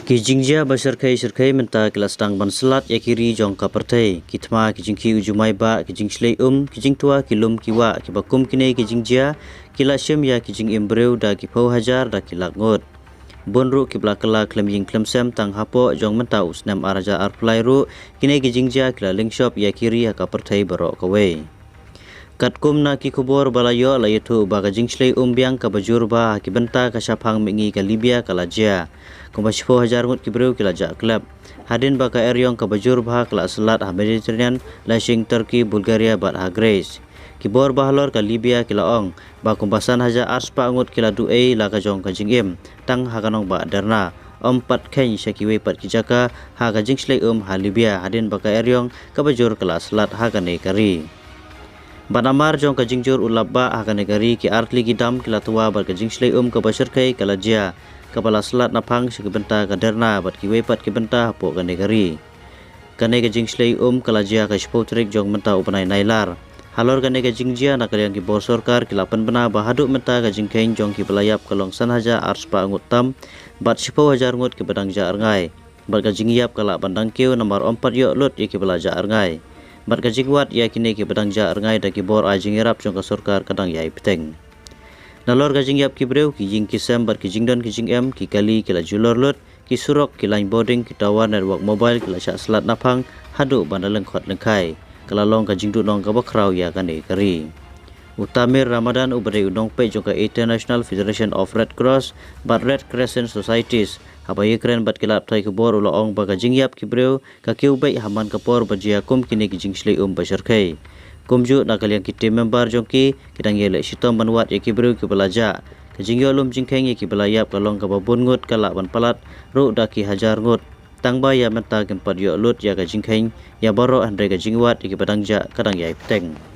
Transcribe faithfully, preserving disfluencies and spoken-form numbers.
Ki jingjia ba shyrkhei shyrkhei mynta ki la sdang ban slad ïa ki ri jong ka pyrthei. Ki thma, ki jingkhih u jumai bah, ki jingshlei um, ki jingtwa ki lum ki wah, kiba kum kine ki jingjia ki la shim ïa ki jingim briew da ki phew hajar, da ki lak ngut. Bun ruh kiba la kylla khlem ïing khlem sem tang hapoh jong mynta u snem ar hajar arphew lai ruh, kine ki jingjia ki la lyngshop ïa ki ri ha ka pyrthei baroh kawei. Katkum na ki khubor ba la ïoh, la ïathuh ba ka jingshlei um biang kaba jur bha ha ki bynta ka shaphang mihngi ka Libya ka la jia. Kumba shiphew hajar ngut ki briew ki la jah klep. Hadien ba ka eriong kaba jur bha ka la slad ha Mediterranean, la shong Turkey, Bulgaria bad ha Greece. Ki bor ba halor ka Libya ki la ong ba kumba san hajar arspah ngut ki la duh ei la ka jong ka jingim tang ha ka nongbah Derna. Ym pat kheiñ sha kiwei pat ki jaka ha ka jingshlei um ha Libya, hadien ba ka eriong kaba jur ka la slad ha kane ka ri. Bad namar jong ka jingjur u lap bah ha kane ka ri, ki artylli ki dam ki la twa bad ka jingshlei um kaba shyrkhei ka la jia, kaba la slad naphang sha ki bynta ka Derna bad kiwei pat ki bynta hapoh kane ka ri. Kane ka jingshlei um ka la jia ka shiphew tarik jong mynta u bnai Nailar. Halor kane ka jingjia, na ka liang ki bor sorkar ki la pynbna ba haduh mynta ka jingkheiñ jong kiba la ïap ka long san hajar arspah ngut tam bad shiphew hajar ngut kiba dang jah rngai. Bad ka jingïap ka lah ban dang kiew namar ym pat ïoh lut ïa kiba la jah rngai. Bad ka jingwad ïa kine kiba dang jah rngai da ki bor ai jingïarap jong ka sorkar ka dang ïai bteng. Nalor ka jingïap ki briew, ki ïing ki sem bad ki jingdon ki jingem, ki kali ki la julor lut, ki surok, ki line bording, ki tower network mobile ki la shah slad naphang haduh ban da lyngkhot lyngkhai. Ka la long ka jingduhnong kaba khraw ïa kane ka ri. U Tamir Ramadan, uba dei u nongpeit jong ka International Federation of Red Cross bad Red Crescent Societies, haba ïakren bad ki lad pathai khubor, u la ong ba ka jingïap ki briew ka kiew beit ha man ka por ba jia kum kine ki jingshlei um ba shyrkhei. Kumjuh, na ka liang ki team member jong ki, ki dang ïaleh shitom ban wad ïa ki briew kiba la jah. Ka jingïoh lum jingkheiñ ïa kiba la ïap ka long kaba bun ngut, ka lah ban palat ruh da ki hajar ngut. Tang ba ïa mynta kim pat ïoh lut ïa ka jingkheiñ ïa baroh, hynrei ka jingwad ïa kiba dang jah ka dang ïai bteng.